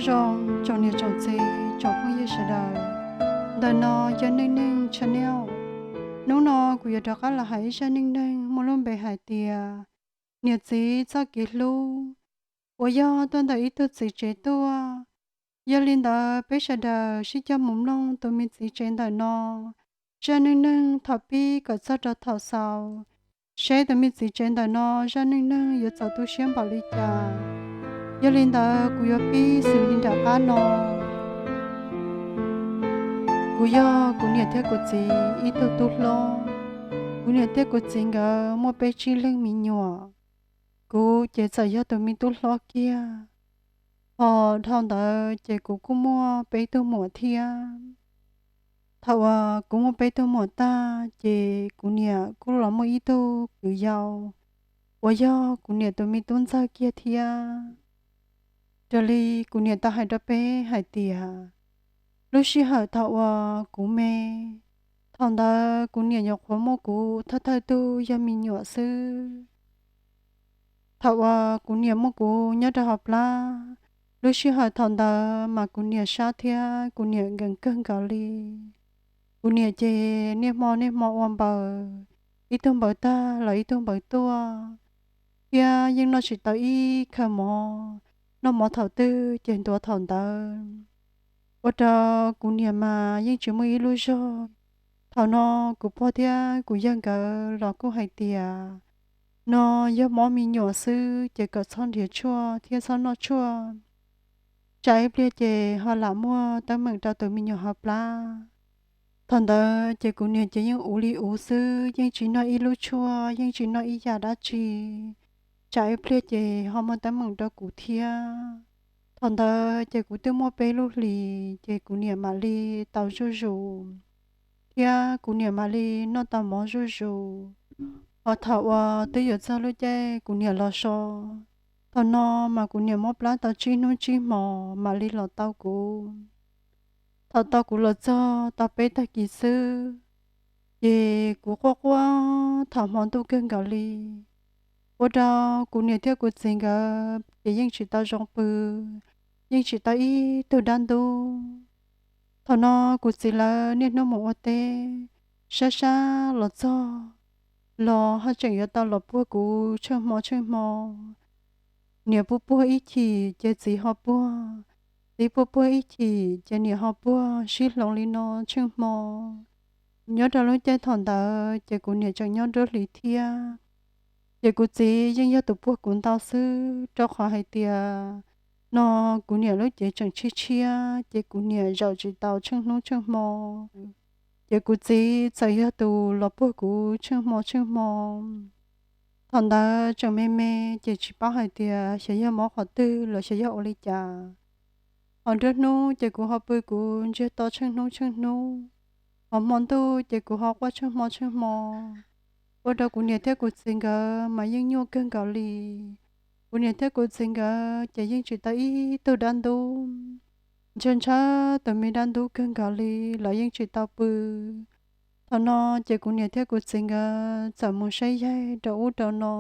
Zoo tsoom niam tsoom txiv tsoom phooj ywg sawv daws, ntawm no yog Neej Neeg Channel. Hnub no kuv yuav rov qab los hais ib zaj neej neeg muaj lub npe hais tias niam txiv txoj kev hlub, uas yog tuaj ntawm ib tug txiv tsev tuaj. Yog li ntawd peb sawv daws sib cog mus mloog tus me txiv tsev ntawm no zaj neej neeg thaum pib kom txog rau thaum xaus, seb tus me txiv tsev ntawm no zaj neej neeg yuav txaus tu siab npaum li cas. Yog li ntawd kuv yuav pib xws li nram qab no. Kuv yog kuv niam thiab kuv txiv ib tug tub hlob. Kuv niam thiab kuv txiv nkawd muaj peb tsib leeg me nyuam. Kuv ces txawm yog tus me tub hlob kiag, ho dhau ntawd ces kuv kuj muaj peb tug muam thiab. Thaum uas kuv muaj peb tug muam tag ces kuv niam kuj los muaj ib tug kwv yau, uas yog kuv niam tus me tub ntxawg kiag thiab. Raws li kuv niam tau hais rau peb hais tias, lub sij hawm thaum uas kuv me, thaum ntawd kuv niam nyuam qhuav muaj kuv thawj thawj tug yog me nyuam xwb. Thaum uas kuv niam muaj kuv nyob rau hauv plab, lub sij hawm thaum ntawd mas kuv niam sab thiab kuv niam nkees kawg nkaus li. Kuv niam ces niaj hmo niaj hmo ua npaws, ib tug npaws tag los ib tug npaws tuaj, thiab yeej noj tsis tau ib khaw mov, noj mov thaum twg ces ntuav thaum ntawd. Ua rau kuv niam mas yeej tsis muaj ib lub zog. Thaum no kuv pog thiab kuv yawg nkawd los kuj hais tias, no yog mob me nyuam xwb ces kom txhob nrhiav tshuaj thiab txhob noj tshuaj, tsam ib pliag ces ho lam muaj teeb meem rau tus me nyuam hauv plab. Thaum ntawd ces kuv niam ces yeej ua li ua xwb, yeej tsis noj ib lub tshuaj, yeej tsis noj ib yam dab tsi, tsam ib pliag ces ho muaj teeb meem rau kuv thiab. Thaum ntawd ces kuv twb muaj peb lub hlis ces kuv niam mam li tau zuj zus, thiab kuv niam mam li noj tau mov zuj zus. Ho thaum uas twb yuav txog lub caij kuv niam los so, thaum no mas kuv niam mob plab tau tsib hnub tsib hmo mam li los tau kuv. Thaum tau kuv los txog tau peb tag kis xwb, ces kuv quaj quaj thaum hmo ntuj kawg nkaus li. Ua rau kuv niam thiab kuv txiv nkawd ces yeej tsis tau zoo pw, yeej tsis tau ib tug dab ntub. Thaum no kuv txiv lawv niaj hnub mus ua teb, sab sab los txog, los ho tseem yuav tau los puag kuv tsheej hmo tsheej hmo. Niam puag puag ib chim ces txiv ho puag, txiv puag puag ib chim ces niam ho puag, sib hloov li no tsheej hmo. Nyob rau lub caij thaum ntawd ces kuv niam tseem nyob nruab hlis thiab, ces kuv txiv yeej yog tus puag kuv ntau xwb, rau qhov hais tias no kuv niam lub cev tseem tshiab tshiab ces kuv niam zaum tsis tau tsheej hnub tsheej hmo. Ces kuv txiv txawm yog tus los puag kuv tsheej hmo tsheej hmo. Thaum ntawd tseem me me ces tsis paub hais tias xyov yog mob qhov twg los xyov yog ua li cas. Ho nruab hnub ces kuv ho pw kuv ntsiag to tsheej hnub tsheej hnub, ho hmo ntuj ces kuv ho quaj tsheej hmo tsheej hmo. Ua rau kuv niam thiab kuv txiv nkawd mas yeej nyuaj kawg nkaus li. Kuv niam thiab kuv txiv nkawd ces yeej tsis tau ib tug dab ntub, ntshaw ntshaw tus me dab ntub kawg nkaus li los yeej tsis tau pw. Thaum no ces kuv niam thiab kuv txiv nkawd txawm mus saib yaig rau ub rau no.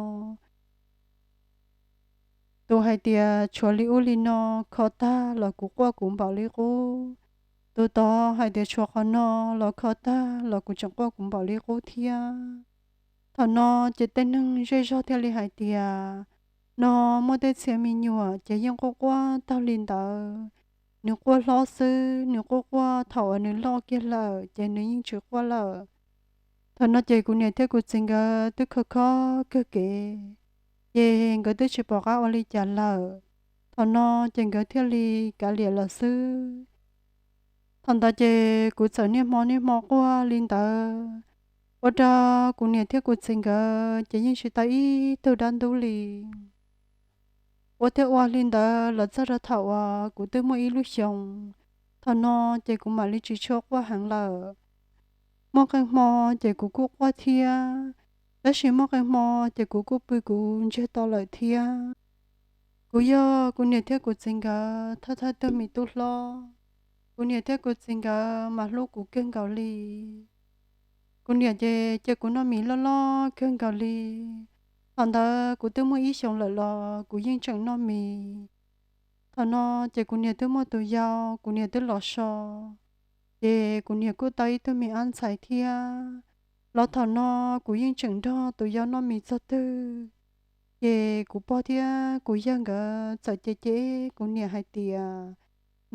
Tus hais tias tshuav li ub li no, kho tag los kuv quaj kuv npaum li qub. Tus tod hais tias tshuav qhov no los kho tag los kuv tseem quaj kuv npaum li qub thiab. Thaum no ces tej neeg zej zog thiaj li hais tias, no muaj tej txhia me nyuam ces yeej quaj quaj taug li ntawd. Nws quaj hlob xwb, nws quaj quaj thaum uas nws loj kiag lawm ces nws yeej tsis quaj lawm. Thaum no ces kuv niam thiab kuv txiv nkawd twb kho kho kawg kev, ces nkawd twb tsis pom qab ua li cas lawm. Thaum no ces nkawd thiaj li kav liam lawm xwb. Thaum ntawd ces kuv txawm niaj hmo niaj hmo quaj li ntawd, ua rau kuv niam thiab kuv txiv nkawd ces yeej tsis tau ib tug dab ntub li. Ua thiaj ua li ntawd los txog rau thaum uas kuv twb muaj ib lub xyoos. Thaum no ces kuv mam li tsis tshua quaj heev lawm. Muaj qee hmo ces kuv kuj quaj thiab, tab sis muaj qee hmo ces kuv kuj pw kuv ntsiag to lawm thiab. Kuv yog kuv niam thiab kuv txiv nkawd thawj thawj tug me tub hlob. Kuv niam thiab kuv txiv nkawd mas hlub kuv kawg nkaus li. Kuv niam ces cia kuv noj mis loj loj kawg nkaus li. Thaum ntawd kuv twb muaj ib xyoos lawm los kuv yeej tseem noj mis. Thaum no ces kuv niam twb muaj tus yau, kuv niam twb los so, ces kuv niam kuj tau ib tug me ab ntxhais thiab. Los thaum no kuv yeej tseem nrog tus yau noj mis txog twg, ces kuv pog thiab kuv yawg nkawd txawm cem cem kuv niam hais tias,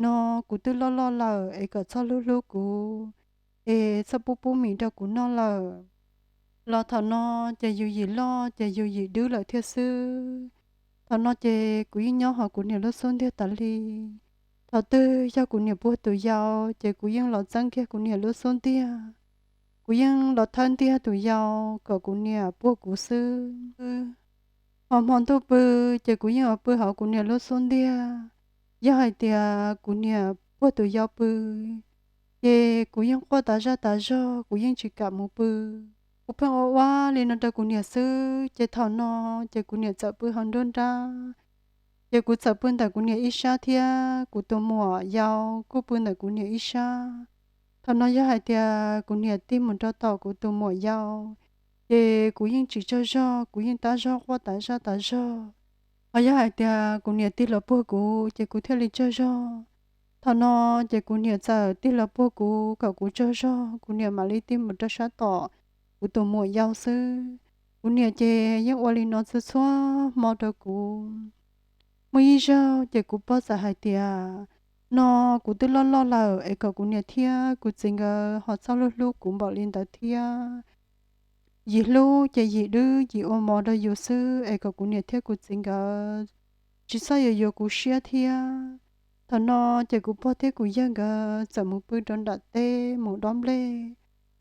no kuv twb loj loj lawm es kom txhob hlub hlub kuv, es txhob pub pub mis rau kuv noj lawm. Los thaum no ces yus yim loj ces yus yim dwb lawm thiab xwb. Thaum no ces kuv yeej nyob hauv kuv niam lub xub ntiag tas li. Thaum twg yog kuv niam puag tus yau ces kuv yeej los txeeb kiag kuv niam lub xub ntiag. Kuv yeej los thawb ntiag tus yau kom kuv niam puag kuv xwb. Ho hmo ntuj pw ces kuv yeej yuav pw hauv kuv niam lub xub ntiag. Yog hais tias kuv niam puag tus yau pw, ces kuv yeej quaj tas zaj tas zog, kuv yeej tsis kam mus pw. Kuv pheej ua ua li no rau kuv niam xwb, ces thaum no ces kuv niam txawm pw hauv nruab nrab, ces kuv txawm pw ntawm kuv niam ib sab thiab kuv tus muam yau kuj pw ntawm kuv niam ib sab. Thaum no yog hais tias kuv niam tig mus rau tom kuv tus muam yau, ces kuv yeej tsis tsaug zog, kuv yeej tab zog quaj tas zaj tas zog. Ho yog hais tias kuv niam tig los puag kuv ces kuv thiaj li tsaug zog. Thaum no ces kuv niam txawm tig los puag kuv kom kuv tsaug zog, kuv niam mam li tig mus rau sab tom kuv tus muam yau xwb. Kuv niam ces yeej ua li no txhua txhua hmo rau kuv. Muaj ib zaug ces kuv pog txawm hais tias, no kuv twb loj loj lawm es kom kuv niam thiab kuv txiv nkawd ho txhob hlub hlub kuv npaum li ntawd thiab. Yim hlub ces yim dwb yim ua mov rau yus xwb es kom kuv niam thiab kuv txiv nkawd tsis txhob yuav yuav kuv siab thiab. Thaum no ces kuv pog thiab kuv yawg nkawd txawm mus pw rau nram teb mus dob nplej.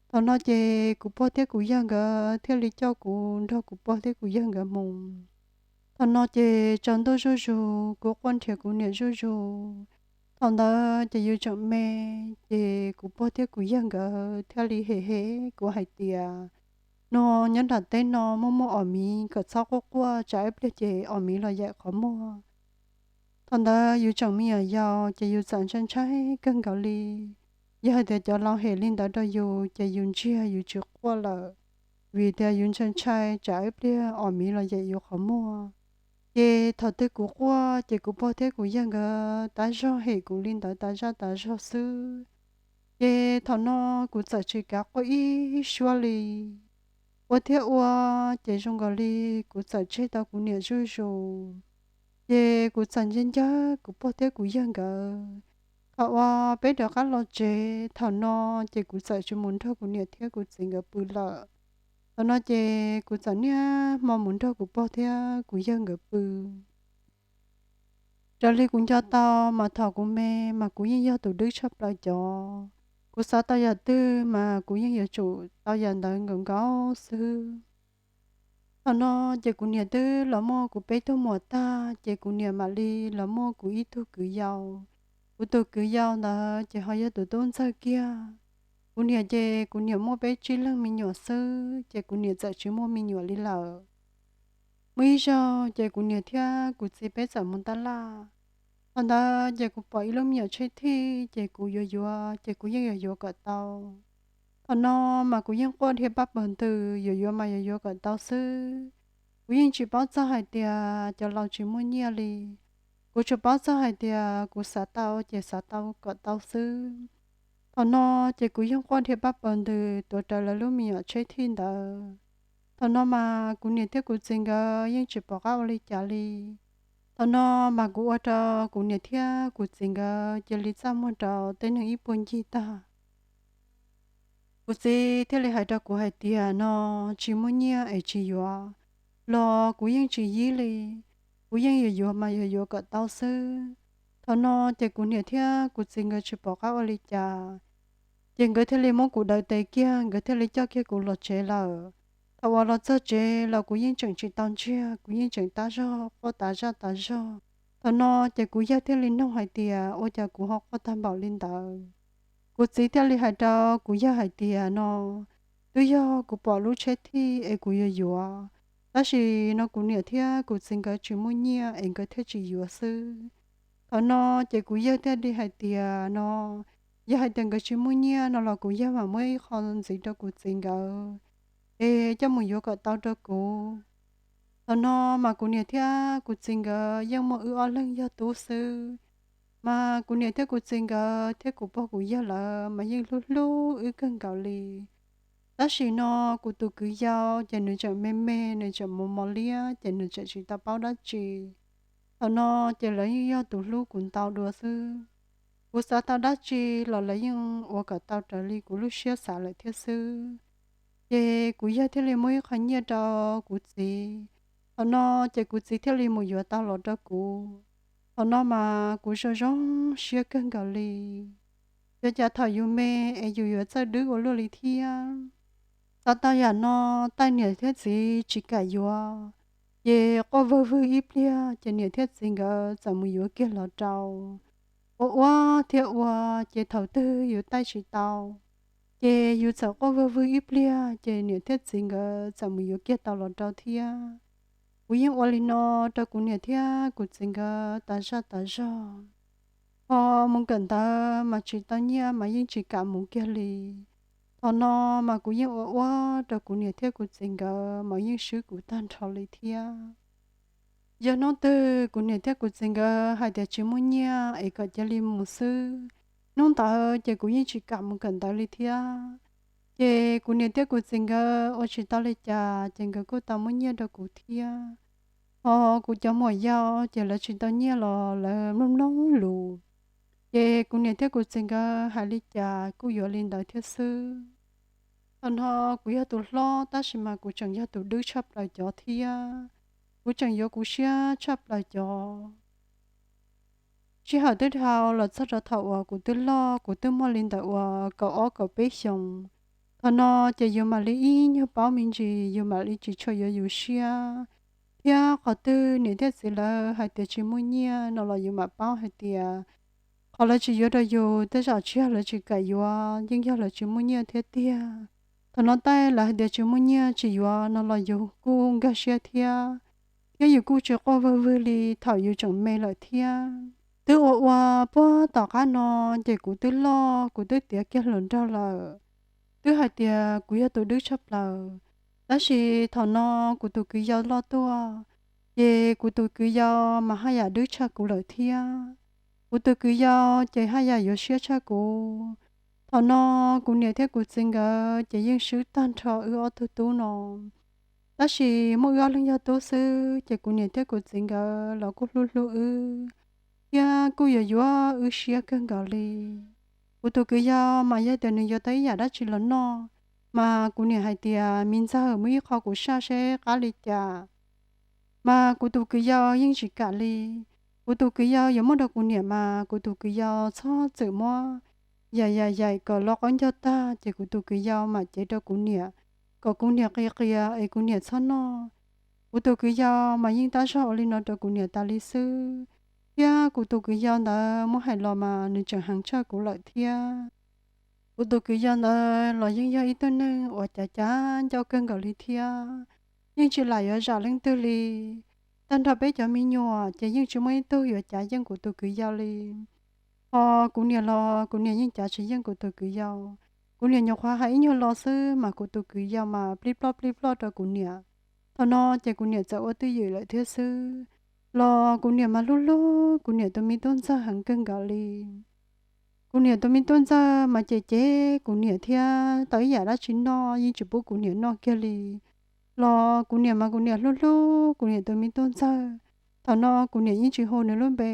Thaum no ces kuv pog thiab kuv yawg nkawd thiaj li coj kuv nrog kuv pog thiab kuv yawg nkawd mus. Thaum no ces tsaus ntuj zuj zus, kuv quaj nrhiav kuv niam zuj zus. Thaum ntawd ces yus tseem me, ces kuv pog thiab kuv yawg nkawd thiaj li hem hem kuv hais tias, no nyob nram teb no muaj muaj os miv, kom txhob quaj quaj tsam ib pliag ces os miv los yaim qhov muag. Thaum ntawd yus tseem me nyuam yaus ces yus txawm ntshai ntshai kawg nkaus li. Yog hais tias cov laus hem li ntawd rau yus ces yus ntsiag yus tsis quaj lawm, vim tias yus ntshai ntshai tsam ib pliag os miv los yaim yus qhov muag. Ces thaum twg kuv quaj ces kuv pog thiab kuv yawg nkawd tab zog hem kuv li ntawd tas zaj tas zog xwb. Ces thaum no kuv txawm tsis kav quaj ib suab li. Ua thiab ua, ces zoo nkaus li kuv txawm tseg tau kuv niam zuj zus. Ces kuv txawm ncaj ncaj kuv pog thiab kuv yawg nkawd. Thaum uas peb rov qab los tsev thaum no, ces kuv txawm tsis mus nrog kuv niam thiab kuv txiv nkawd pw lawm. Thaum no ces kuv txawm niaj hmo mus nrog kuv pog thiab kuv yawg nkawd pw. Raws li kuv nco tau mas thaum kuv me mas kuv yeej yog tus dwb tshaj plaws cov. Kuv xav tau yam twg mas kuv yeej yuav tsum tau yam ntawd nkaus nkaus xwb. Thaum no ces kuv niam twb los muaj kuv peb tug muam tag, ces kuv niam mam li los muaj kuv ib tug kwv yau. Kuv tus kwv yau ntawd ces ho yog tus tub ntxawg kiag. Kuv niam ces kuv niam muaj peb tsib leeg me nyuam xwb, ces kuv niam txawm tsis muaj me nyuam li lawm. Muaj ib zaug ces kuv niam thiab kuv txiv peb txawm mus taj laj. Thaum ntawd ces kuv pom ib lub me nyuam tsheb thij, ces kuv yuav yuav ces kuv yeej yuav yuav kom tau. Thaum no mas kuv yeej quaj dhia paj pawg ntws, yuav yuav mas yuav yuav kom tau xwb. Kuv yeej tsis paub txog hais tias cov laus tsis muaj nyiaj li. Kuv tsuas paub txog hais tias kuv xav tau ces xav tau kom tau xwb. Thaum no ces kuv yeej quaj dhia paj pawg ntws tuav rawv lawv lub me nyuam tsheb thij ntawd. Thaum no mas kuv niam thiab kuv txiv nkawd yeej tsis pom qab ua li cas li. Thaum no mas kuv ua rau kuv niam thiab kuv txiv nkawd cia li txaj muag rau tej neeg ib puag ncig tag. Kuv txiv thiaj li hais rau kuv hais tias no tsis muaj nyiaj es tsis yuav los kuv yeej tsis yib li. Kuv yeej yuav yuav mas yuav yuav kom tau xwb. Thaum no ces kuv niam thiab kuv txiv nkawd tsis pom qab ua li cas, ces nkawd thiaj li muab kuv daws tes kiag, nkawd thiaj li coj kiag kuv los tsev lawm. Thaum uas los txog tsev los kuv yeej tseem tsis tau ntsiag, kuv yeej tseem tab zog quaj tas zaj tas zog. Thaum no ces kuv yawg thiaj li noog hais tias ua cas kuv ho quaj tag npaum li ntawd. Kuv txiv thiaj li hais rau kuv yawg hais tias no twb yog kuv pom lub tsheb thij es kuv yuav yuav, tab sis no kuv niam thiab kuv txiv nkawd tsis muaj nyiaj es nkawd thiaj tsis yuav xwb. Thaum no ces kuv yawg thiaj li hais tias no yog hais tias nkawd tsis muaj nyiaj no los kuv yawg mam muab ib qho ntxiv rau kuv txiv nkawd es coj mus yuav kom tau rau kuv. Thaum no mas kuv niam thiab kuv txiv nkawd yeej muaj wb ob leeg yog tub xwb. Mas kuv niam thiab kuv txiv nkawd thiab kuv pog kuv yawg lawv mas yeej hlub hlub wb kawg nkaus li. Tab sis no kuv tus kwv yau ces nws tseem me me, nws tseem mos mos liab ces nws tseem tsis tau paub dab tsi. Thaum no ces lawv yeej yog tus hlub kuv ntau dua xwb. Kuv xav tau dab tsi los lawv yeej ua kom tau raws li kuv lub siab xav lawm thiab xwb. Ces kuv yawg thiaj li muab ib qho nyiaj rau kuv txiv. Thaum no ces kuv txiv thiaj li mus yuav tau los rau kuv. Thaum no mas kuv zoo zoo siab kawg nkaus li. Yuav cas thaum yus me es yus yuav txawj dwb ua luaj li thiab. Xav tau yam no, taij niam thiab txiv tsis kam yuav, ces quaj vawg vwg ib pliag ces niam thiab txiv nkawd txawm mus yuav kiag los rau. Ua ua thiab ua, ces thaum twg yus taij tsis tau, ces yus txawm quaj vawg vwg ib pliag ces niam thiab txiv nkawd txawm mus yuav kiag tau los rau thiab. Kuv yeej ua li no rau kuv niam thiab kuv txiv nkawd tas zaj tas zog. Ho mus kawm ntawv mas tsis tau nyiaj mas yeej tsis kam mus kiag li. Thaum no mas kuv yeej ua ua rau kuv niam thiab kuv txiv nkawd mas yeej swb kuv tag nrho li thiab. Yog hnub twg kuv niam thiab kuv txiv nkawd hais tias tsis muaj nyiaj es kom cia li mus xwb, hnub ntawd ces kuv yeej tsis kam mus kawm ntawv li thiab. Ces kuv niam thiab kuv txiv nkawd ua tsis tau li cas ces nkawd kuj tau muab nyiaj rau kuv thiab. Ho kuv cov muam yau ces lawv tsis tau nyiaj los lawv mloog mloog lus. Ces kuv niam thiab kuv txiv nkawd hais li cas kuj yuav li ntawd thiab xwb. Thaum no kuv yog tus hlob tab sis mas kuv tseem yog tus dwb tshaj plaws cov thiab. Kuv tseem yuav kuv siab tshaj plaws cov. Sij hawm twb dhau los txog rau thaum uas kuv twb loj, kuv twb muaj li ntawm uas kaum ob kaum peb xyoos. Thaum no ces yus mam li ib nyuag paub me ntsis, yus mam li tsis tshua yuav yus siab. Thiab qhov twg niam thiab txiv lawv hais tias tsis muaj nyiaj no los yus mam paub hais tias qhov lawv tsis yuav rau yus tej zaum tsis yog lawv tsis kam yuav, yeej yog lawv tsis muaj nyiaj thiab tiag. Thaum no taij lawv hais tias tsis muaj nyiaj tsis yuav no los yus kuj nkag siab thiab, thiab yus kuj tsis quaj vawg vwg li thaum yus tseem me lawm thiab. Twb ua ua puag tom qab no ces kuv twb loj, kuv twb tiav kiag hluas nraug lawm. Twb hais tias kuv yog tus dwb tshaj plaws, tab sis thaum no kuv tus kwv yau loj tuaj, ces kuv tus kwv yau mas haj yam dwb tshaj kuv lawm thiab. Kuv tus kwv yau ces haj yam yuav siab tshaj kuv. Thaum no kuv niam thiab kuv txiv nkawd ces yeej swb tag nrho wb ob tug tub no. Tab sis muaj wb ob leeg yog tub xwb ces kuv niam thiab kuv txiv nkawd los kuj hlub hlub wb, thiab kuj yuav yuav wb siab kawg nkaus li. Kuv tus kwv yau mas yog tias nws yuav tau ib yam dab tsi los noj, mas kuv niam hais tias, me ntxawg, muab ib qho kuv saj seb qab li cas. Mas kuv tus kwv yau yeej tsis kam li. Kuv tus kwv yau yuav muab rau kuv niam mas kuv tus kwv yau txhob txwm muab, yaim yaim yaim kom loj qaub ncaug tag ces kuv tus kwv yau mam cev rau kuv niam, kom kuv niam qia qia es kuv niam txhob noj. Kuv tus kwv yau mas yeej tab zog ua li no rau kuv niam tas li xwb, thiab kuv tus kwv yau ntawd muab hais los mas nws tseem heev tshaj kuv lawm thiab. Kuv tus kwv yau ntawd los yeej yog ib tug neeg uas cav cav ncauj kawg nkaus li thiab, yeej tsis lam yuav zam leej twg li. Tag nrho peb cov me nyuam ces yeej tsis muaj ib tug yuav cav yeej kuv tus kwv yau li. Ho kuv niam los kuv niam yeej cav tsis yeej kuv tus kwv yau. Kuv niam nyuam qhuav hais ib nyuag lo xwb mas kuv tus kwv yau mas plij ploj plij ploj rau kuv niam. Thaum no ces kuv niam txawm ua twj ywm lawm thiab xwb. Los kuv niam mas hlub hlub kuv niam tus me tub ntxawg heev kawg nkaus li. Kuv niam tus me tub ntxawg mas cem cem kuv niam thiab tau ib yam dab tsi noj yeej tsis pub kuv niam noj kiag li. Los kuv niam mas kuv niam hlub hlub kuv niam tus me tub ntxawg. Thaum no kuv niam yeej tsis hu nws lub npe,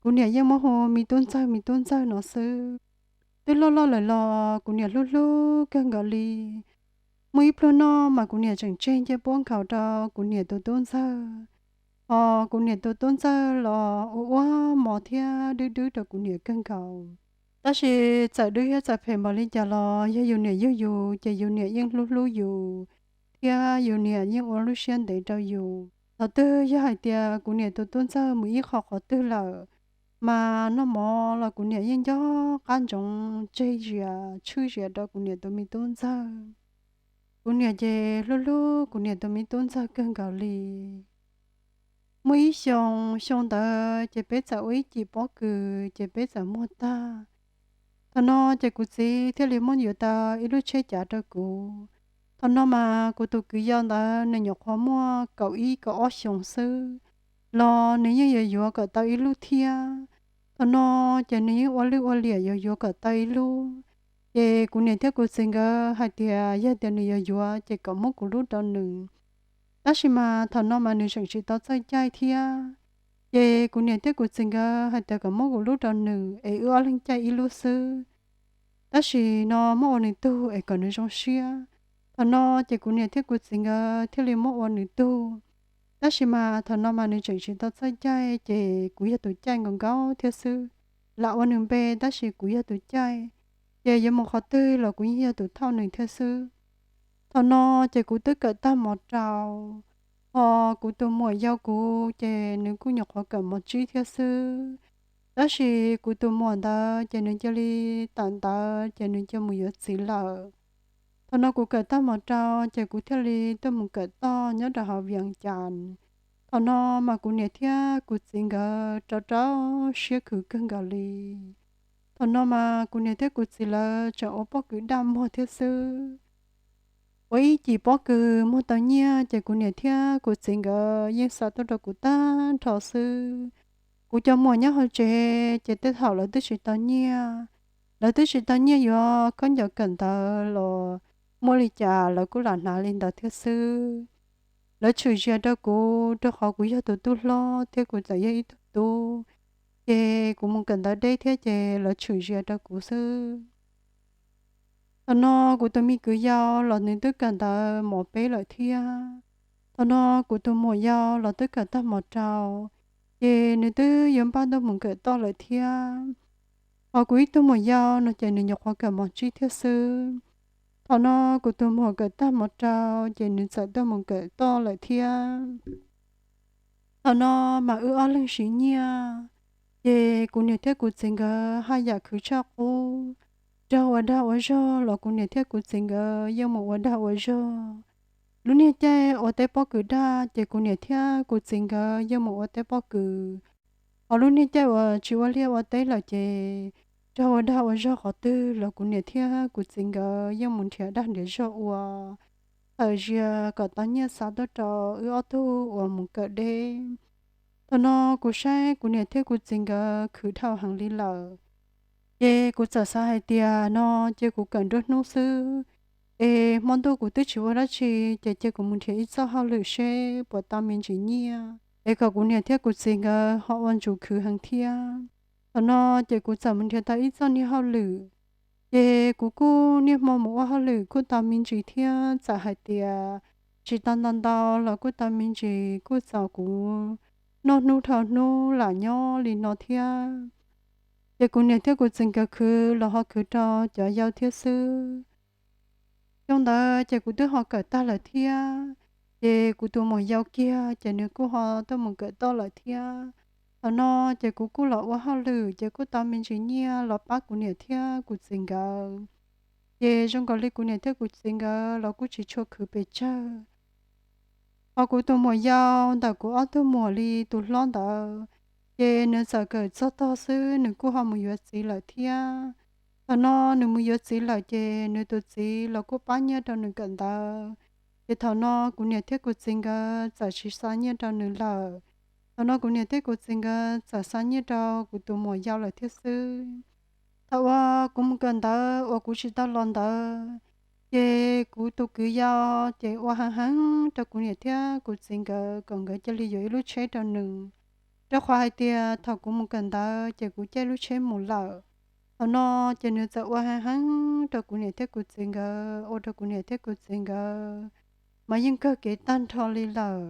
kuv niam yeej muab hu me tub ntxawg me tub ntxawg no xwb. Twb loj loj lawm los kuv niam hlub hlub kawg nkaus li. Muaj ib pluag noj mas kuv niam tseem tseg ncej puab nkhaus rau kuv niam tus tub ntxawg. Ho kuv niam tus tub ntxawg los ua ua mov thiab dwb dwb rau kuv niam kawg nkaus. Tab sis txawm dwb thiab txawm phem npaum li cas los yog yus niam yug yus ces yus niam yeej hlub hlub yus, thiab yus niam yeej ua lub siab ntev rau yus. Thaum twg yog hais tias kuv niam tus tub ntxawg mus ib qho qhov twg lawm, mas noj mov los kuv niam yeej nco qab ntsoov tseg zias tshwj zias rau kuv niam tus me tub ntxawg. Kuv niam ces hlub hlub kuv niam tus me tub ntxawg kawg nkaus li. Muaj ib xyoo, xyoo ntawd ces peb txawm ua ib cim pob kws ces peb txawm muag tag. Thaum no ces kuv txiv thiaj li muab yuav tau ib lub tsheb cav rau kuv. Thaum no mas kuv tus kwv yau ntawd nws nyuam qhuav muaj kaum ib kaum ob xyoos xwb, los nws yeej yuav yuav kom tau ib lub thiab. Thaum no ces nws yeej ua lwj ua liam yuav yuav kom tau ib lub. Ces kuv niam thiab kuv txiv nkawd hais tias yog tias nws yuav yuav ces kom muab kuv lub rau nws. Tab sis mas thaum no mas nws tseem tsis tau txawj caij thiab. Ces kuv niam thiab kuv txiv nkawd hais tias kom muab kuv lub rau nws es wb ob leeg caij ib lub xwb. Tab sis no muab ua nws tug es kom nws zoo siab. Thaum no ces kuv niam thiab kuv txiv nkawd thiaj li muab ua nws tug. Tab sis mas thaum no mas nws tseem tsis tau txawj caij ces kuv yog tus caij nkaus nkaus thiab xwb. Lam ua nws npe tab sis kuv yog tus caij, ces yuav mus qhov twg los kuv yeej yog tus thauj nws thiab xwb. Thaum no ces kuv twb kawm tag mos rau, ho kuv tus muam yau kuv ces nws kuj nyuam qhuav kawm mos tsib thiab xwb. Tab sis kuv tus muam ntawd ces nws cia li tawm ntawd ces nws cia mus yuav txiv lawm. Thaum no kuv kawm tag mos rau ces kuv thiaj li tuaj mus kawm toj nyob rau hauv Vias Cas. Thaum no mas kuv niam thiab kuv txiv nkawd rau rau siab khwv kawg nkaus li. Thaum no mas kuv niam thiab kuv txiv lawv tseem ua pob kws daj muag thiab xwb. Ua ib cim pob kws muag tau nyiaj ces kuv niam thiab kuv txiv nkawd yeej xa tuaj rau kuv tag nrho xwb. Kuv cov muam nyob hauv tsev ces tej thaum lawv twb tsis tau nyiaj, lawv twb tsis tau nyiaj yuav khaub ncaws kawm ntawv los muaj li cas lawv kuj lam hnav li ntawd thiab xwb. Lawv tshwm sia rau kuv rau qhov kuv yog tus tub hlob thiab kuv txawm yog ib tug tub, ces kuv mus kawm ntawv deb thiab ces lawv tshwm sia rau kuv xwb. Thaum no kuv tus me kwv yau los nws twb kawm ntawv mos peb lawm thiab. Thaum no kuv tus muam yau los twb kawm tag mos rau, ces nws twb yuav npaj tuaj mus kawm toj lawm thiab. Ho kuv ib tug muam yau no ces nws nyuam qhuav kawm mos tsib thiab xwb. Thaum no kuv tus muam kawm tag mos rau ces nws txawm tuaj mus kawm toj lawm thiab. Thaum no mas wb ob leeg siv nyiaj, ces kuv niam thiab kuv txiv nkawd haj yam khwv tshaj qub. Raug ua dag ua zog los kuv niam thiab kuv txiv nkawd yeej mus ua dag ua zog. Lub niag caij ua teb pob kws daj ces kuv niam thiab kuv txiv nkawd yeej mus ua teb pob kws. Ho lub niag caij uas tsis ua liaj ua teb lawm ces raug ua dag ua zog qhov twg los kuv niam thiab kuv txiv nkawd yeej mus nrhiav dag nrhiav zog ua, tawm zias kom tau nyiaj xa tuaj rau wb ob tug uas mus kawm deb. Thaum no kuv saib kuv niam thiab kuv txiv nkawd khwv dhau heev li lawm, ces kuv txawm xav hais tias no cia kuv kawm nruab hnub xwb, es hmo ntuj kuv twb tsis ua dab tsi, ces cia kuv mus nrhiav ib txoj hauj lwm seb puas tau me ntsis nyiaj, es kom kuv niam thiab kuv txiv nkawd ho ua ntsuj khwv heev thiab. Thaum no ces kuv txawm mus nrhiav tau ib txoj niag hauj lwm, ces kuv kuj niaj hmo mus ua hauj lwm kuj tau me ntsis thiab, txawm hais tias tsis tau ntau ntau los kuj tau me ntsis, kuj txaus kuv noj hnub dhau hnub lam nyob li no thiab. Ces kuv niam thiab kuv txiv nkawd khwv los ho khwv rau cov yau thiab xwb. Xyoo ntawd ces kuv twb ho kawm tag lawm thiab, ces kuv tus muam yau kiag ces nws kuj ho tuaj mus kawm toj lawm thiab. Thaum no ces kuv kuj los ua hauj lwm ces kuj tau me ntsis nyiaj los pab kuv niam thiab kuv txiv nkawd. Ces zoo nkaus li kuv niam thiab kuv txiv nkawd los kuj tsis tshua khwv pes tsawg. Ho kuv tus muam yau ntawm kuv ob tug muam li tus hlob ntawd, ces nws txawm kawm txog tog xwb nws kuj ho mus yuav txiv lawm thiab. Thaum no nws mus yuav txiv lawm ces nws tus txiv los kuj pab nyiaj rau nws kawm ntawv. Ces thaum no kuv niam thiab kuv txiv nkawd txawm tsis xa nyiaj rau nws lawm. Thaum no kuv niam thiab kuv txiv nkawd txawm xa nyiaj rau kuv tus muam yau lawm thiab xwb. Thaum uas kuv mus kawm ntawv uas kuv tsis tau los ntawd, ces kuv tus kwv yau ces ua heev heev rau kuv niam thiab kuv txiv nkawd kom nkawd cia li yuav ib lub tsheb rau nws, rau qhov hais tias thaum kuv mus kawm ntawv ces kuv caij lub tsheb mus lawm. Thaum no ces nws txawm ua heev heev rau kuv niam thiab kuv txiv nkawd, ua rau kuv niam thiab kuv txiv nkawd mas yeej kawg kev tag nrho li lawm.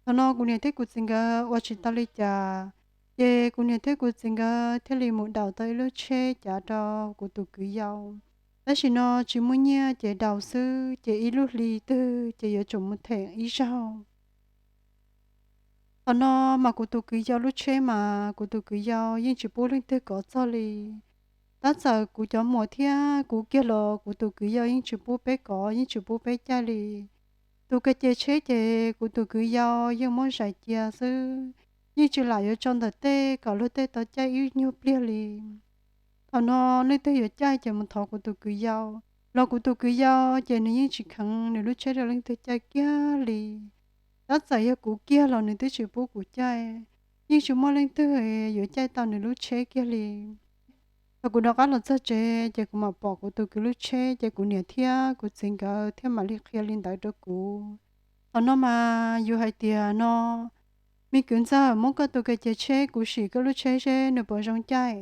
Thaum no kuv niam thiab kuv txiv nkawd ua tsis tau li cas, ces kuv niam thiab kuv txiv nkawd thiaj li mus daus tau ib lub tsheb cav rau kuv tus kwv yau. Tab sis no tsis muaj nyiaj ces daus xwb, ces ib lub hli twg ces yuav tsum mus them ib zaug. Thaum no mas kuv tus kwv yau lub tsheb mas kuv tus kwv yau yeej tsis pub leej twg kov txog li. Tab txawm kuv cov muam thiab kuv kiag los kuv tus kwv yau yeej tsis pub peb kov, yeej tsis pub peb caij li. Tus ka ce tsheb ces kuv tus kwv yau yeej muab zais cia xwb, yeej tsis lam yuav tso ntawm tej kom luag tej tau caij ib nyuag pliag li. Thaum no leej twg yuav caij ces mus thov kuv tus kwv yau, Los kuv tus kwv yau ces nws yeej tsis kheev nws lub tsheb rau leej twg caij kiag li. Tab txawm yog kuv kiag los nws twb tsis pub kuv caij, yeej tsis muaj leej twg yuav caij tau nws lub tsheb kiag li. Thaum kuv rov qab los txog tsev ces kuv mam pom kuv tus kwv lub tsheb, ces kuv niam thiab kuv txiv nkawd thiaj mam li qhia li ntawd rau kuv. Thaum no mas yus hais tias no, me kwv ntxawg, muab koj tus ka ces tsheb kuv sim koj lub tsheb seb nws puas zoo caij.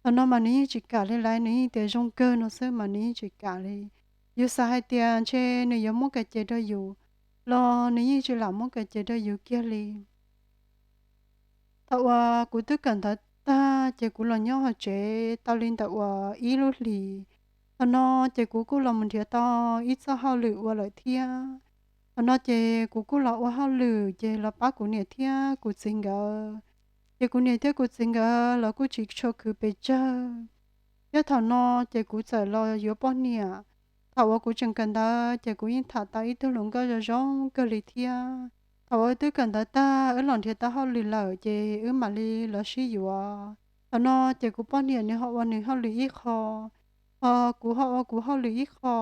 Thaum no mas nws yeej tsis kam li lawm, nws yeej tias zoo kawg no xwb mas nws yeej tsis kam li. Yus xav hais tias ntshe nws yuav muab ka ces rau yus, los nws yeej tsis lam muab ka ces rau yus kiag li. Thaum uas kuv twb kawm ntawv tag ces kuv los nyob hauv tsev tau li ntawm uas ib lub hlis. Thaum no ces kuv kuj los mus nrhiav tau ib txoj hauj lwm ua lawm thiab. Thaum no ces kuv kuj los ua hauj lwm ces los pab kuv niam thiab kuv txiv nkawd. Ces kuv niam thiab kuv txiv nkawd los kuj tsis tshua khwv pes tsawg. Thiab thaum no ces kuv txawm los yuav poj niam. Thaum uas kuv tseem kawm ntawv ces kuv yeej tham tau ib tug hluas nkauj zoo zoo kawg li thiab. Thaum uas wb twb kawm ntawv tag, wb los nrhiav tau hauj lwm lawm ces wb mam li los sib yuav. Thaum no ces kuv poj niam nws ho ua nws hauj lwm ib qho, ho kuv ho ua kuv hauj lwm ib qho.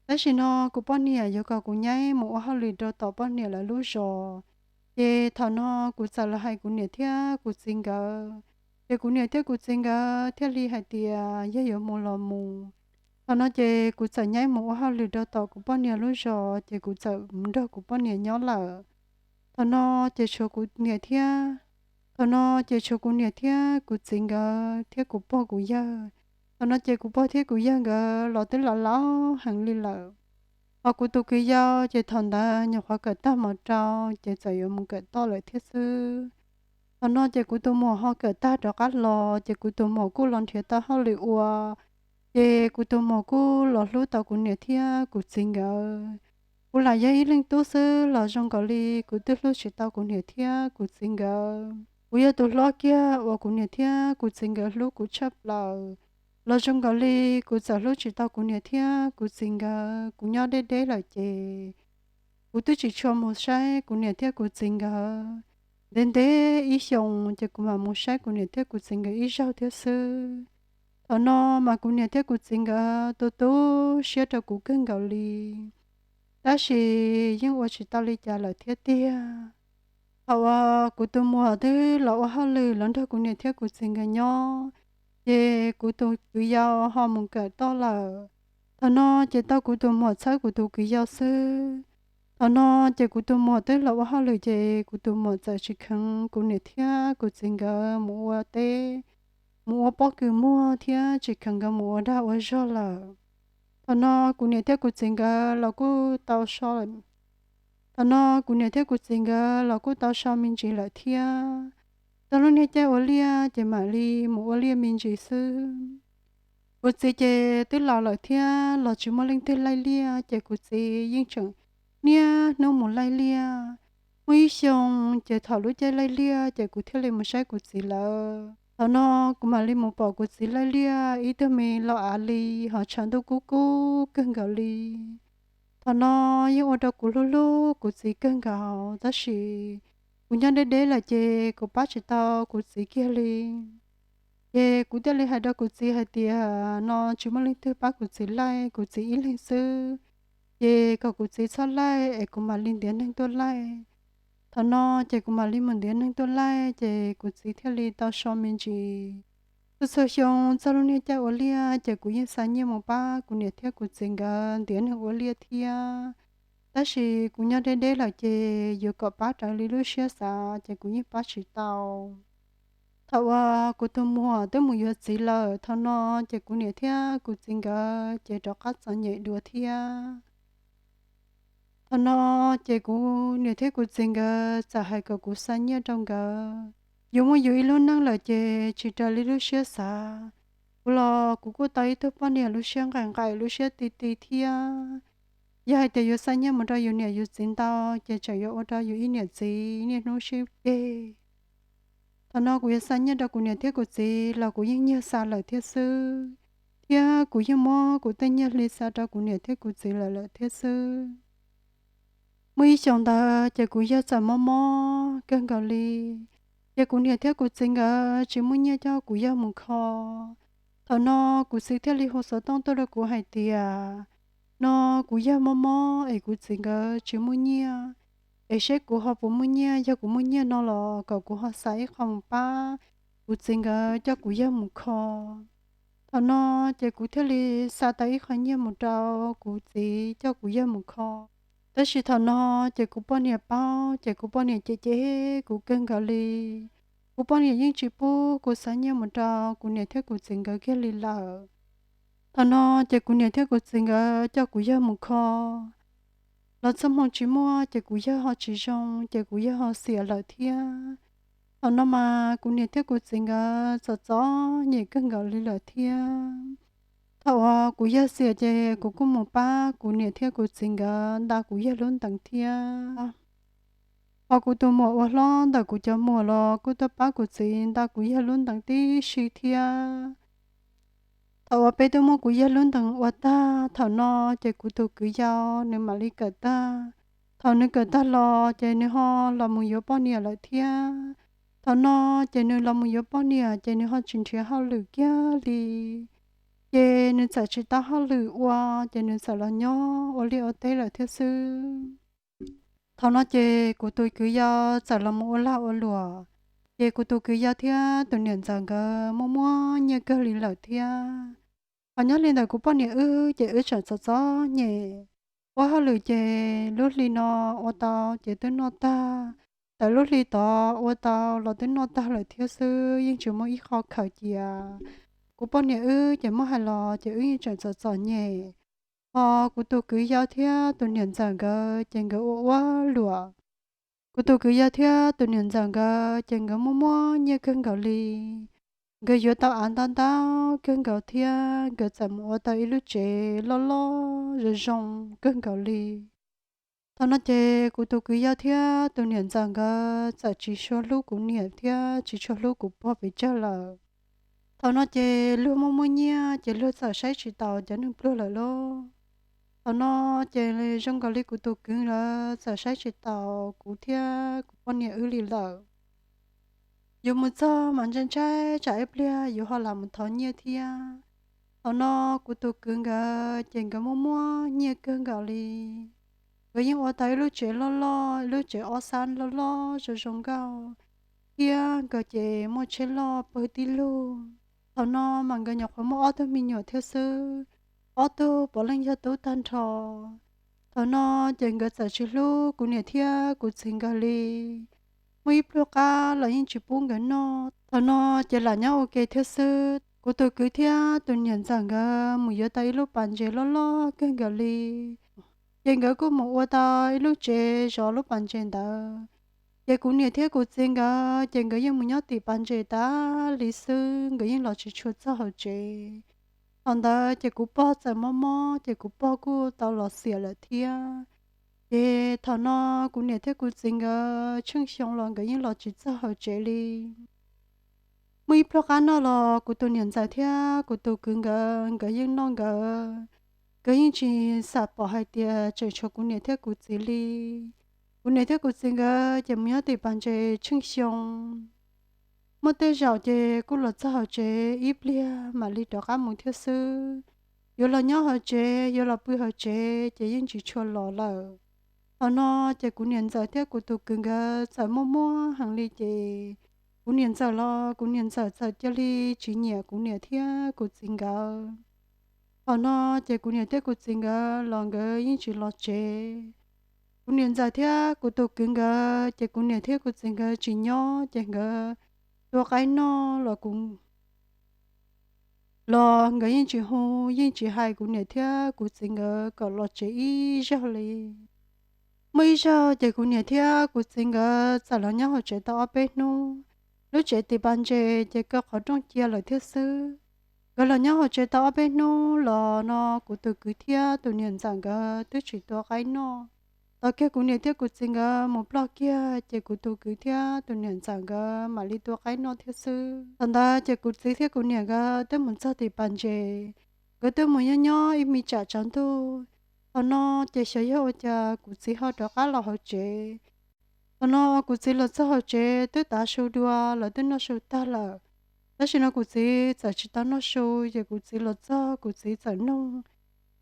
Tab sis no kuv poj niam yuav kom kuv nyaib mus ua hauj lwm rau tom poj niam lawv lub zos. Ces thaum no kuv txawm los hais kuv niam thiab kuv txiv nkawd, ces kuv niam thiab kuv txiv nkawd thiaj li hais tias yog yuav mus los mus. Thaum no ces kuv txawm nyaib mus ua hauj lwm rau tom kuv poj niam lub zos, ces kuv txawm mus nrog kuv poj niam nyob lawm. Thaum no ces tshuav kuv niam thiab, thaum no ces tshuav kuv niam thiab kuv txiv nkawd thiab kuv pog kuv yawg. Thaum no ces kuv pog thiab kuv yawg nkawd los twb laus laus heev li lawm. Ho kuv tus kwv yau ces thaum ntawd nyuam qhuav kawm tag mos rau, ces txawm yuav mus kawm toj lawm thiab xwb. Thaum no ces kuv tus muam ho kawm tag rov qab los, ces kuv tus muam kuj los nrhiav tau hauj lwm ua. Ces kuv tus muam kuj los hlub tau kuv niam thiab kuv txiv nkawd. Kuv lam yog ib leeg tub xwb los zoo nkaus li kuv twb hlub tsis tau kuv niam thiab kuv txiv nkawd. Kuv yog tus hlob kiag uas kuv niam thiab kuv txiv nkawd hlub kuv tshaj plaws, los zoo nkaus li kuv txawm hlub tsis tau kuv niam thiab kuv txiv nkawd. Kuv nyob deb deb lawm ces kuv twb tsis tshua mus saib kuv niam thiab kuv txiv nkawd. Ntev ntev ib xyoos ces kuv mam mus saib kuv niam thiab kuv txiv nkawd ib zaug thiab xwb. Thaum no mas kuv niam thiab kuv txiv nkawd tu tu siab rau kuv kawg nkaus li, tab sis yeej ua tsis tau li cas lawm thiab tiag. Thaum uas kuv tus muam twb los ua hauj lwm los nrog kuv niam thiab kuv txiv nkawd nyob, ces kuv tus kwv yau ho mus kawm toj lawm. Thaum no ces tau kuv tus muam txhawb kuv tus kwv yau xwb. Thaum no ces kuv tus muam twb los ua hauj lwm ces kuv tus muam txawm tsis kheev kuv niam thiab kuv txiv nkawd mus ua teb, mus ua pob kws muag thiab tsis kheev nkawd mus ua dag ua zog lawm. Thaum no kuv niam thiab kuv txiv nkawd los kuj tau so, thaum no kuv niam thiab kuv txiv nkawd los kuj tau so me ntsis lawm thiab. Txog lub niag caij ua liaj ces mam li mus ua liaj me ntsis xwb. Kuv txiv ces twb laus lawm thiab los tsis muaj leej twg laij liaj, ces kuv txiv yeej tseem niaj hnub mus laij liaj. Muaj ib xyoo ces thaum lub caij laij liaj ces kuv thiaj li mus saib kuv txiv lawm. Thaum no kuv mam li mus pom kuv txiv laij liaj ib tug me lau av li ho tshav ntuj kub kub kawg nkaus li. Thaum no yeej ua rau kuv hlub hlub kuv txiv kawg nkaus, tab sis kuv nyob deb deb lawm ces kuv pab tsis tau kuv txiv kiag li. Ces kuv thiaj li hais rau kuv txiv hais tias no tsis muaj leej twg pab kuv txiv laij, kuv txiv ib leeg xwb, ces kom kuv txiv txhob laij es kuv mam li ntiav neeg tuaj laij. Thaum no ces kuv mam li mus ntiav neeg tuaj laij, ces kuv txiv thiaj li tau so me ntsis. Txhua txhua xyoo txog lub niag caij ua liaj ces kuv yeej xa nyiaj mus pab kuv niam thiab kuv txiv nkawd ntiav neeg ua liaj thiab, tab sis kuv nyob deb deb lawm ces yuav kom pab raws li lub siab xav ces kuv yeej pab tsis tau. Thaum uas kuv tus muam twb mus yuav txiv lawm, thaum no ces kuv niam thiab kuv txiv nkawd ces rov qab txom nyem dua thiab. Thaum no ces kuv niam thiab kuv txiv nkawd txawm hais kom kuv xa nyiaj rau nkawd. Yus muaj yus ib lub neej lawm ces tsis raws li lub siab xav. Kuv los kuv kuj tau ib tug poj niam lub siab nqaim nqaim lub siab ti ti thiab. Yog hais tias yuav xa nyiaj mus rau yus niam yus txiv ntau ces tseem yuav ua rau yus ib niam txiv niaj hnub sib ceg. Thaum no kuv yuav xa nyiaj rau kuv niam thiab kuv txiv los kuv yeej nyiag xa lawm thiab xwb, thiab kuv yeej muab kuv tej nyiaj hli xa rau kuv niam thiab kuv txiv lawm lawm thiab xwb. Muaj ib xyoos ntawd ces kuv yawg txawm mob mob kawg nkaus li, ces kuv niam thiab kuv txiv nkawd tsis muaj nyiaj coj kuv yawg mus kho. Thaum no kuv txiv thiaj li hu xov tooj tuaj rau kuv hais tias, no kuv yawg mob mob es kuv txiv nkawd tsis muaj nyiaj, es seb kuv ho puas muaj nyiaj, yog kuv muaj nyiaj no los kom kuv ho xa ib qho mus pab kuv txiv nkawd coj kuv yawg mus kho. Thaum no ces kuv thiaj li xa tau ib qho nyiaj mus rau kuv txiv coj kuv yawg mus kho. Tab sis thaum no ces kuv poj niam paub ces kuv poj niam cem cem kuv kawg nkaus li. Kuv poj niam yeej tsis pub kuv xa nyiaj mus rau kuv niam thiab kuv txiv nkawd kiag li lawm. Thaum no ces kuv niam thiab kuv txiv nkawd coj kuv yawg mus kho los txoj hmoo tsis muaj ces kuv yawg ho tsis zoo ces kuv yawg ho xiam lawm thiab. Thaum no mas kuv niam thiab kuv txiv nkawd txom txom nyem kawg nkaus li lawm thiab. Thaum uas kuv yawg xiam ces kuv kuj mus pab kuv niam thiab kuv txiv nkawd nta kuv yawg lub ntees thiab. Ho kuv tus muam uas hlob ntawm kuv cov muam los kuj tuaj pab kuv txiv nta kuv yawg lub ntees tib si thiab. Thaum uas peb twb muab kuv yawg lub ntees ua tag, thaum no ces kuv tus kwv yau nws mam li kawm tag. Thaum nws kawm tag los ces nws ho los mus yuav poj niam lawm thiab. Thaum no ces nws los mus yuav poj niam ces nws ho tsis nrhiav hauj lwm kiag li. Ces nws txawm tsis tau hauj lwm ua, ces nws txawm los nyob ua liaj ua teb lawm thiab xwb. Thaum no ces kuv tus kwv yau txawm los mus ua lag ua luam, ces kuv tus kwv yau thiab tus niam ntxawm nkawd muaj muaj nyiaj kawg li lawm thiab. Ho nyob li ntawm kuv poj niam wb ces wb tseem txom txom nyem. Ua hauj lwm ces lub hli no ua tau ces twb noj tag, tawm lub hli tod ua tau los twb noj tag lawm thiab xwb, yeej tsis muaj ib qho khaws cia. Kuv poj niam wb ces muab hais los ces wb yeej tseem txom txom nyem. Ho kuv tus kwv yau thiab tus niam ntxawm nkawd ces nkawd ua ua luam. Kuv tus kwv yau thiab tus niam ntxawm nkawd ces nkawd muaj muaj nyiaj kawg nkaus li. Nkawd yuav tau av ntau ntau kawg nkaus thiab nkawd txawm mus ua tau ib lub tsev loj loj zoo zoo kawg nkaus li. Thaum no ces kuv tus kwv yau thiab tus niam ntxawm nkawd txawm tsis tshua hlub kuv niam thiab tsis tshua hlub kuv pog pes tsawg lawm. Thaum no ces luag muaj muaj nyiaj ces luag txawm saib tsis taus cov neeg pluag lawm lauj. Thaum no ces zoo nkaus li kuv tus kwv lawv txawm saib tsis taus kuv thiab kuv poj niam wb li lawm. Yuav mus txog mas ntshai ntshai tsam ib pliag yuav ho lam mus thov nyiaj thiab. Thaum no kuv tus kwv nkawd ces nkawd muaj muaj nyiaj kawg nkaus li. Nkawd yeej ua tau ib lub tsev loj loj, ib lub tsev ob xab loj loj zoo zoo nkauj, thiab nkawd ces muaj tsheb loj pawg tib lug. Thaum no mas nkawd nyuam qhuav muaj ob tug me nyuam thiab xwb, ob tug puav leej yog tub tag nrho. Thaum no ces nkawd txawm tsis hlub kuv niam thiab kuv txiv nkawd li. Muaj ib pluag qab los yeej tsis pub nkawd noj. Thaum no ces lam nyob ua ke thiab xwb. Kuv tus kwv thiab tus niam ntxawm nkawd mus yuav tau ib lub pas ntses loj loj kawg nkaus li. Ces nkawd kuj mus ua tau ib lub tsev zov lub pas ntses ntawd. Ces kuv niam thiab kuv txiv nkawd ces nkawd yeej mus nyob tim pas ntses tas li xwb, nkawd yeej los tsis tshua txog hauv tsev. Thaum ntawd ces kuv pog txawm mob mob ces kuv pog kuj tau los xiam lawm thiab. Ces thaum no kuv niam thiab kuv txiv nkawd tsheej xyoo los nkawd yeej los tsis txog hauv tsev li. Muaj ib pluag qab no los kuv tus niam ntxawm thiab kuv tus kwv nkawd, nkawd yeej noj nkawd, nkawd yeej tsis xam pom hais tias tseem tshuav kuv niam thiab kuv txiv li. Kuv niam thiab kuv txiv nkawd ces mus nyob tim pas ntses tsheej xyoo. Muaj tej zaum ces kuj los txog hauv tsev ib pliag mam li rov qab mus thiab xwb. Yuav los nyob hauv tsev, yuav los pw hauv tsev ces yeej tsis tshua los lawm. Thaum no ces kuv niam ntxawm thiab kuv tus kwv nkawd txawm muaj muaj heev li ces kuv niam ntxawm los kuv niam ntxawm txawm cia li tsis nyiam kuv niam thiab kuv txiv nkawd. Thaum no ces kuv niam thiab kuv txiv nkawd los nkawd yeej tsis los tsev. Kuv niam ntxawm thiab kuv tus kwv nkawd ces kuv niam thiab kuv txiv nkawd tsis nyob ces nkawd tua qaib noj los kuv los nkawd yeej tsis hu, yeej tsis hais kuv niam thiab kuv txiv nkawd kom los tsev ib zaug li. Muaj ib zaug ces kuv niam thiab kuv txiv nkawd txawm los nyob hauv tsev tau ob peb hnub. Lub tsev tim pas ntses ces kaw qhov rooj cia lawm thiab xwb. Nkawd los nyob hauv tsev tau ob peb hnub los no kuv tus kwv thiab tus niam ntxawm nkawd twb tsis tua qaib noj. Tau kiag kuv niam thiab kuv txiv nkawd mus ploj kiag ces kuv tus kwv thiab tus niam ntxawm nkawd mam li tua qaib noj thiab xwb. Thaum ntawd ces kuv txiv thiab kuv niam nkawd twb mus txog tim pas ntses, nkawd twb mus nyob nyob ib me tsam tsaus ntuj. Thaum no ces xyov yog ua cas kuv txiv ho rov qab los hauv tsev. Thaum no kuv txiv los txog hauv tsev twb tav su dua, lawv twb noj su tag lawm. Tab sis no kuv txiv txawm tsis tau noj su, ces kuv txiv los txog kuv txiv txawm nug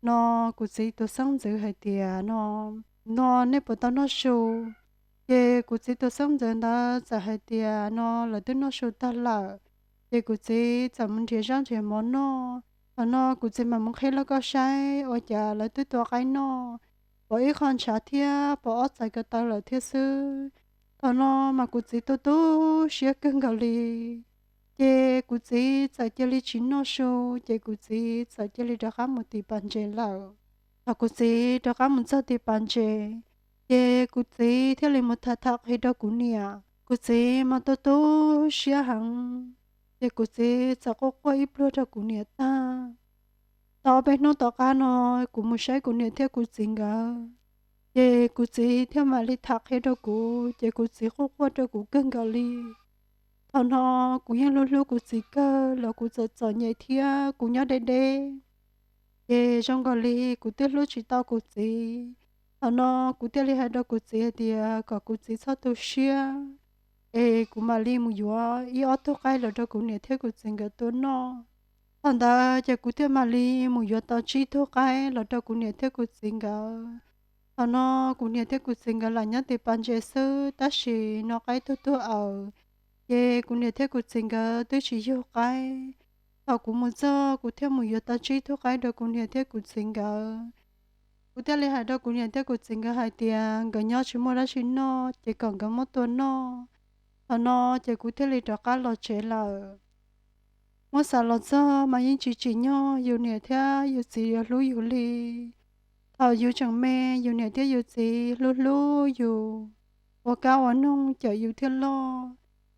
no kuv txiv tus xeeb ntxwv hais tias no, no nej puas tau noj su? Ces kuv txiv tus xeeb ntxwv ntawd txawm hais tias no lawv twb noj su tag lawm. Ces kuv txiv txawm mus nrhiav zaub nrhiav mov noj. Thaum no kuv txiv mam mus qhib lauj kaub saib ua cas lawv twb tua qaib noj, pom ib qho ntshav thiab pom ob txhais ko taw lawm thiab xwb. Thaum no mas kuv txiv tu tu siab kawg nkaus li. Ces kuv txiv txawm cia li tsis noj su, ces kuv txiv txawm cia li rov qab mus tim pas ntses lawm. Thaum kuv txiv rov qab mus txog tim pas ntses, ces kuv txiv thiaj li mus tham tham qhia rau kuv niam. Kuv txiv mas tu tu siab heev, ces kuv txiv txawm quaj quaj ib pliag rau kuv niam tag. Tau ob peb hnub tom qab no, kuv mus saib kuv niam thiab kuv txiv nkawd, ces kuv txiv thiaj mam li tham qhia rau kuv, ces kuv txiv quaj quaj rau kuv kawg nkaus li. Thaum no kuv yeej hlub hlub kuv txiv kawg los kuv txom txom nyem thiab kuv nyob deb deb, ces zoo nkaus li kuv twb hlub tsis tau kuv txiv. Thaum no kuv thiaj li hais rau kuv txiv hais tias kom kuv txiv txhob tu siab, es kuv mam li mus yuav ib ob tug qaib los rau kuv niam thiab kuv txiv nkawd tua noj. Thaum ntawd ces kuv thiaj mam li mus yuav tau tsib tug qaib los rau kuv niam thiab kuv txiv nkawd. Thaum no kuv niam thiab kuv txiv nkawd lam nyob tim pas ntses xwb, tab sis no qaib tuag tuag awm, ces kuv niam thiab kuv txiv nkawd twb tsis yug qaib. Thaum kuv mus txog kuv thiaj mus yuav tau tsib tug qaib rau kuv niam thiab kuv txiv nkawd. Kuv thiaj li hais rau kuv niam thiab kuv txiv nkawd hais tias nkawd nyob tsis muaj dab tsi noj ces kom nkawd muab tua noj. Thaum no ces kuv thiaj li rov qab los tsev lawm. Muab xav los txog mas yeej tsis tsim nyog yus niam thiab yus txiv yuav hlub yus li. Thaum yus tseem me, yus niam thiab yus txiv hlub hlub yus, ua kab ua noog cawm yus thiaj loj.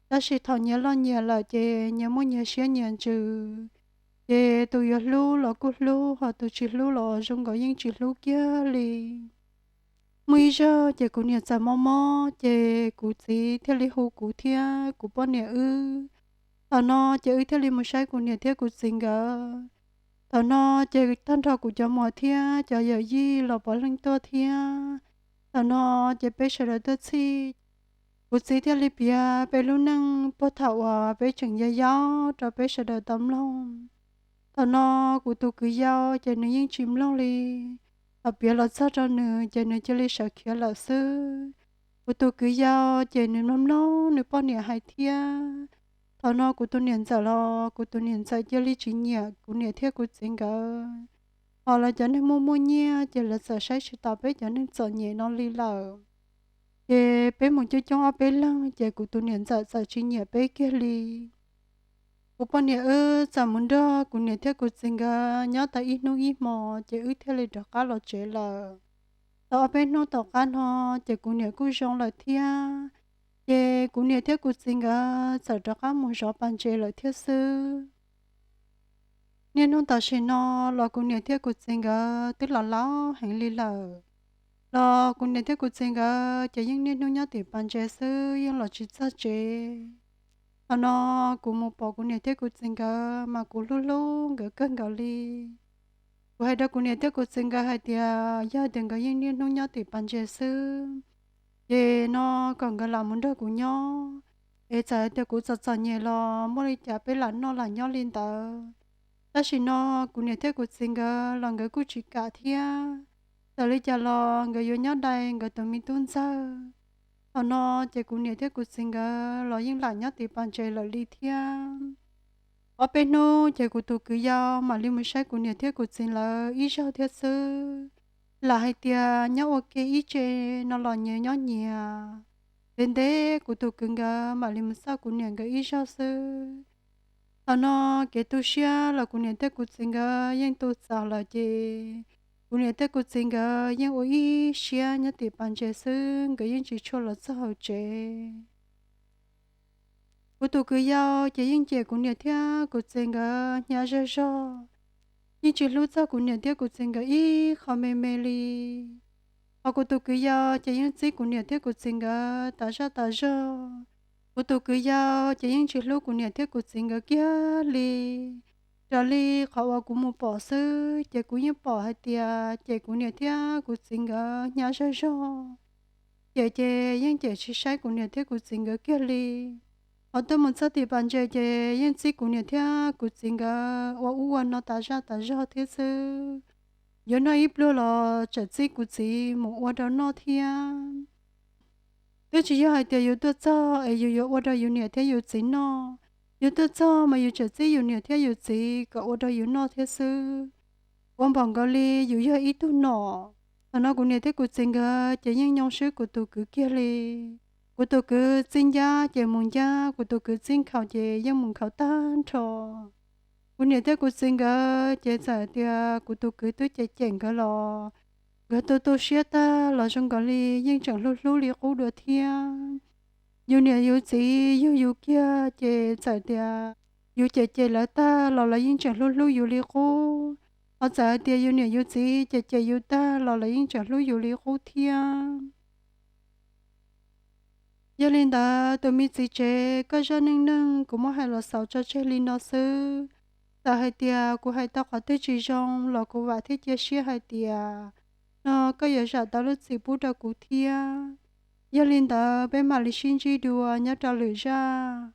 Tab sis thaum nyias loj nyias lawm ces nyias muaj nyias siab nyias ntsws, ces tus yuav hlub los kuj hlub, ho tus tsis hlub los zoo nkaus yeej tsis hlub kiag li. Muaj ib zaug ces kuv niam txawm mob mob, ces kuv txiv thiaj li hu kuv thiab kuv poj niam wb. Thaum no ces wb thiaj li mus saib kuv niam thiab kuv txiv nkawd. Thaum no ces tag nrho kuv cov muam thiab cov yawm yij los puav leej tuaj thiab. Thaum no ces peb sawv daws tuaj txhij, kuv txiv thiaj li piav peb lub neej puag thaum uas peb tseem yau yau rau peb sawv daws tau mloog. Thaum no kuv tus kwv yau ces nws yeej tsis mloog li, thaum piav los txog rau nws ces nws cia li sawv khiav lawm xwb. Kuv tus kwv yau ces nws mloog mloog nws poj niam hais thiab. Thaum no kuv tus niam ntxawm los kuv tus niam ntxawm cia li tsis nyiam kuv niam thiab kuv txiv nkawd, ho lawv cov neeg muaj muaj nyiaj ces lawv txawm saib tsis taus peb cov neeg txom nyem no li lawm. Ces peb mus coob coob ob peb leeg ces kuv tus niam ntxawm txawm tsis nyiam peb kiag li. Kuv poj niam wb txawm mus nrog kuv niam thiab kuv txiv nkawd nyob tau ib hnub ib hmo, ces wb thiaj li rov qab los tsev lawm. Tau ob peb hnub tom qab no, ces kuv niam kuj zoo lawm thiab. Ces kuv niam thiab kuv txiv nkawd txawm rov qab mus zov pas ntses lawm thiab xwb. Niaj hnub tam sim no los kuv niam thiab kuv txiv nkawd twb los laus heev li lawm. Los kuv niam thiab kuv txiv nkawd ces yeej niaj hnub nyob tim pas ntses xwb, yeej los tsis txog tsev. Thaum no kuv mus pom kuv niam thiab kuv txiv nkawd mas kuv hlub hlub nkawd kawg nkaus li. Kuv hais rau kuv niam thiab kuv txiv nkawd hais tias yog tias nkawd yeej niaj hnub nyob tim pas ntses xwb, ces no kom nkawd lam mus nrog kuv nyob, es txawm tias kuv txom txom nyem los muaj li cas peb lam noj lam nyob li ntawd. Tab sis no kuv niam thiab kuv txiv nkawd los nkawd kuj tsis kam thiab. Txawm li cas los nkawd yuav nyob dai nkawd tus me tub ntxawg. Thaum no ces kuv niam thiab kuv txiv nkawd los yeej lam nyob tim pas ntses lawm li thiab. Ob peb hnub ces kuv tus kwv yau mam li mus saib kuv niam thiab kuv txiv lawv ib zaug thiab xwb. Lam hais tias nyob ua ke ib tse no los nyias nyob nyias, ntev ntev kuv tus kwv nkawd mam li mus xauj kuv niam nkawd ib zaug xwb. Thaum no kev tu siab los kuv niam thiab kuv txiv nkawd yeej tu txaus lawm ces kuv niam thiab kuv txiv nkawd yeej ua ib siab nyob tim pas ntses xwb, nkawd yeej tsis tshua los txog hauv tsev. Kuv tus kwv yau ces yeej cem kuv niam thiab kuv txiv nkawd hnyav zog zog, yeej tsis hlub txog kuv niam thiab kuv txiv nkawd ib qho me me li. Ho kuv tus kwv yau ces yeej txib kuv niam thiab kuv txiv nkawd tas zaj tas zog. Kuv tus kwv yau ces yeej tsis hlub kuv niam thiab kuv txiv nkawd kiag li. Raws li qhov uas kuv mus pom xwb ces kuv yeej pom hais tias cem kuv niam thiab kuv txiv nkawd hnyav zog zog. Cem ces yeej cem tsis saib kuv niam thiab kuv txiv nkawd kiag li. Ho tuaj mus txog tim pas ntses ces yeej txib kuv niam thiab kuv txiv nkawd ua ub ua no tas zaj tas zog thiab xwb. Yuav noj ib pluag los tseem txib kuv txiv mus ua rau noj thiab. Twb tsis yog hais tias yus tuaj txog es yus yuav ua rau yus niam thiab yus txiv noj. Yus tuaj txog mas yus tseem txib yus niam thiab yus txiv kom ua rau yus noj thiab xwb. Ua npaum nkaus li yus yog ib tug nom. Thaum no kuv niam thiab kuv txiv nkawd ces yeej nyoo swb kuv tus kwv kiag li. Kuv tus kwv txib ncab ces mus ncab, kuv tus kwv txib nkhaus ces yeej mus nkhaus tag nrho. Kuv niam thiab kuv txiv nkawd ces txawm tias kuv tus kwv twb cem cem nkawd los, nkawd tu tu siab tag los zoo nkaus li yeej tseem hlub hlub li qub dua thiab. Yus niam yus txiv yug yus kiag ces txawm tias yus cem cem lawv tag los lawv yeej tseem hlub hlub yus li qub. Ho txawm hais tias yus niam yus txiv cem cem yus tag los lawv yeej tseem hlub yus li qub thiab. Yog li ntawd tus me txiv tsev, koj zaj neej neeg kuv muab hais los xaus tso tseg li no xwb. Txawm hais tias kuv hais tau qhov twg tsis zoo los kuv vam thiab cia siab hais tias no koj yuav zam tau lub txim pub rau kuv thiab. Yog li ntawd peb mam li sib ntsib dua nyob rau lwm zaj.